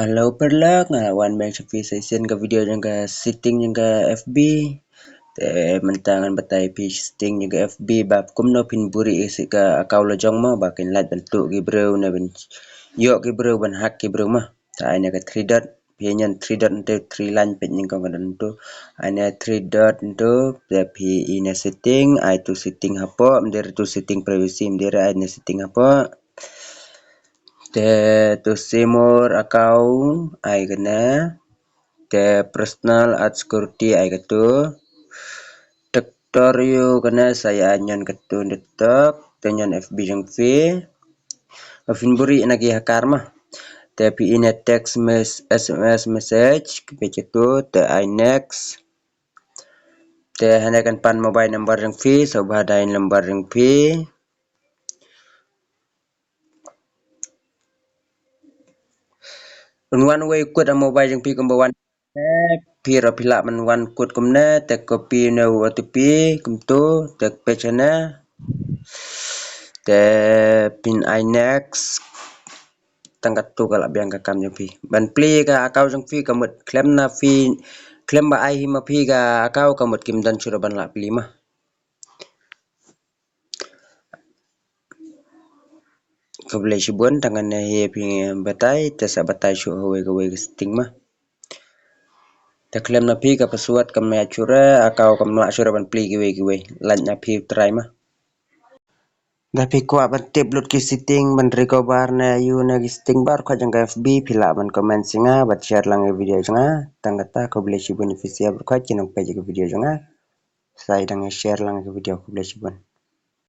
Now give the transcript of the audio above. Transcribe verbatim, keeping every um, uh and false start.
Hello paralok, nga la wan biang sha phi sa shisien ka video jong ka setting jong ka F B. Te mynta ngan batai phi setting jong ka F B ba kumno phin buhrieh ïa ka account la jong mo, ba kin lait ban tuh ki briew ne ban ïoh ki briew, ban hack ki briew mo. Te ai na ka three dot, phi ïa ñion three dot, ntu three line peit nyngkong ka dot ntu. Ai na three dot ntu, te phi ïa na setting, ai to setting hapoh, ym dei re to setting privacy, ym dei re, ai na setting hapoh. Te to see more account, ai kane. Te personal at security, ai kato. Te tutorial kane, sa ïa ñion kato ntu tok, te ñion F B jong phi. Ba phin buhrieh na ki hacker mo. Te phi ïa na text mes-, S M S message, phi kato, te ai next. Te hangne kan pan mobile number jong phi, sngewbha dial number jong phi. Un one way code ha mobile jong phi kumba wan. Phi ruh phi lah ban wan code kumne, te copy ne u O T P kumto, te paste hangne. Te phin ai next. Tang katto ka lah biang ka kam jong phi. Ban plie ka account jong phi ka mut khlem na phi, khlem ba ai hi ma phi ka account ka mut kim don shuh ruh ban lah plie mo. Khublei shibun, tang kane hi phi batai, te sa batai shuh ha kawei kawei ka setting mo. Te khlem na phi ka password kam ïaid shuh re, account kam lah shuh re ban plie kiwei kiwei. Lait na phi try mo. Da phi kwah ban tip lut ki setting ban recover ne ïa u ne ki setting baroh khoit jong ka F B, phi lah ban comment sha nga bad share lang ïa video jong nga. Tang kata khublei shibun ïa phi sa ïa baroh khoit ki nongpeit ïa ka video jong nga. Sa ïa dang ïa share lang ïa ka video, khublei shibun.